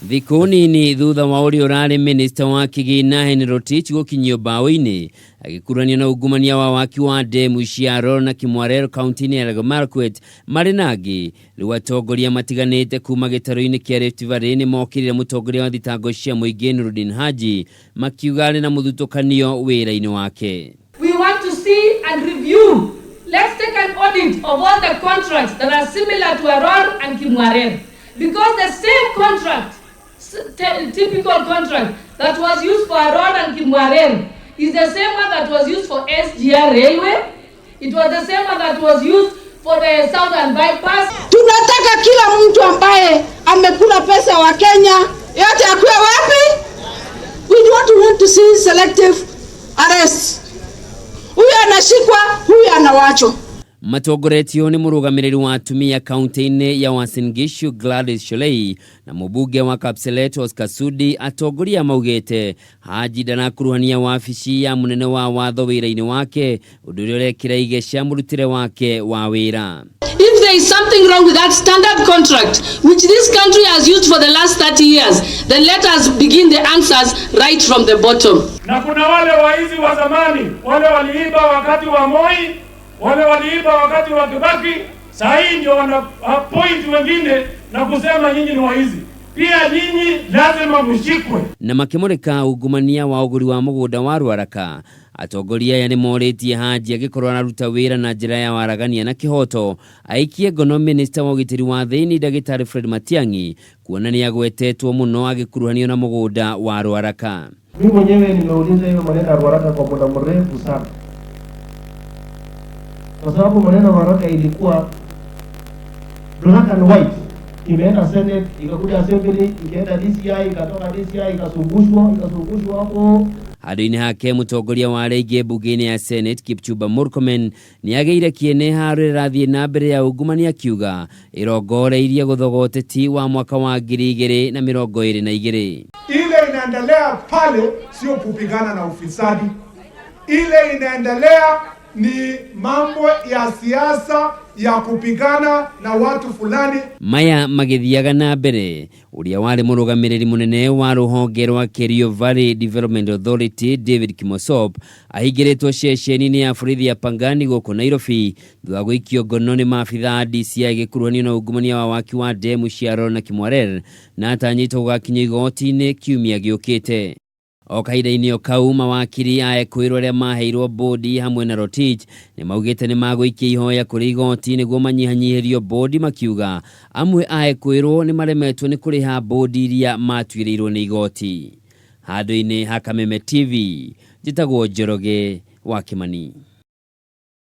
Thikũ nini thutha wa ũrĩa ũrarĩ minista wa kĩgĩna Henry Rotich gũkinyio mbaũ-inĩ agĩkuruhanio na ungumania wa waki wa ndemu cia Arror na Kimwarer kaunti-inĩ ya Elgeyo Marakwet marĩ na angĩ, rĩu atongoria matiganĩte kuma gĩtarũ-inĩ kĩa Rift Valley nĩ mokĩrĩire mũtongoria wa thitango cia mũingĩ Nurdin Haji makiuga arĩ na mũthutũkanio wĩra-inĩ wake. We want to see and review. Let's take an audit of all the contracts that are similar to Arror and Kimwarer. Because the same contract, typical contract that was used for Arror and Kimwarer is the same one that was used for SGR Railway. It was the same one that was used for the Southern Bypass. Tunataka kila mtu ambaye amekula pesa wa Kenya yote akuwe wapi? We don't want to see selective arrests. Huyu anashikwa, huyu anawachwa. Matongoretio nĩ mũrũgamĩrĩri wa atumia kaunti-inĩ ya Uasin Gishu Gladys Shollei na mũmbunge wa Kapseret Oscar Sudi, atongoria maugĩte Haji ndanakuruhania wabici ya mũnene wa watho wĩra-inĩ wake, ũndũ ũrĩa ũrekĩra igeca mũrutĩre wake wa wĩra. If there is something wrong with that standard contract, which this country has used for the last 30 years, then let us begin the answers right from the bottom. Na kuna wale waizi wa zamani, wale waliiba wakati wa Moi, wale waliiba wakati wa Kibaki, saa hii ndio wana appoint wengine na kusema nyinyi ni waizi. Pia nyinyi lazima mshikwe. Na makĩmũrĩka ungumania wa ũgũri wa mũgũnda wa Ruaraka. Atongoria aya nĩ morĩtie Haji angĩkorwo araruta wĩra na njĩra ya waragania na kĩhoto aikie ngono minista wa ũgitĩri wa thĩinĩ ndagĩtarĩ Fred Matiang'i kuona nĩ agwetetwo mũno agĩkuruhanio na mũgũnda wa Ruaraka. Mimi mwenyewe nimeuliza hiyo maneno ya Ruaraka kwa muda mrefu sana, kwa sababu maneno ya Ruaraka ilikuwa black and white, imeenda Senate, ikakuja Assembly, ikaenda DCI, ikatoka DCI, ikazungushwa, ikazungushwa hapo. Handũ-inĩ hake mũtongoria wa arĩa aingĩ mbunge-inĩ ya Senate Kipchumba Murkomen nĩ agĩire kĩene haro ĩrathiĩ na mbere ya ungumania akiuga ĩrongoreirie gũthoga ũteti wa mwaka wa 2022. Ile inaendelea pale sio kupigana na ufisadi, ile inaendelea ni mambo ya siasa ya kupigana na watu fulani. Maya magĩthiaga na mbere, ũrĩa warĩ mũrũgamĩrĩri mũnene wa rũhonge rwa Kerio Valley Development Authority David Kimosop ahingĩrĩtwo ceceni-inĩ ya borithi ya Pangani gũkũ Nairobi thutha wa gũikio ngono nĩ maabitha a DCI agĩkuruhanio na ungumania wa waki wa ndemu cia Arror na Kimwarer na atanyĩtwo gũgakinyio igoti-inĩ kiumia gĩũkĩte. O kahinda-inĩ o kau, mawakiri a ekũĩrwo arĩa maheirwo bũndi hamwe na Rotich nĩ maugĩte nĩ magũikia ihoya kũrĩ igoti nĩguo manyihanyihĩrio bũndi, makiuga amwe a ekũĩrwo nĩ maremetwo nĩ kũrĩha bũndi iria matuĩrĩirwo nĩ igoti. Handũ-inĩ ha Kameme TV, njĩtagwo Njoroge wa Kimani.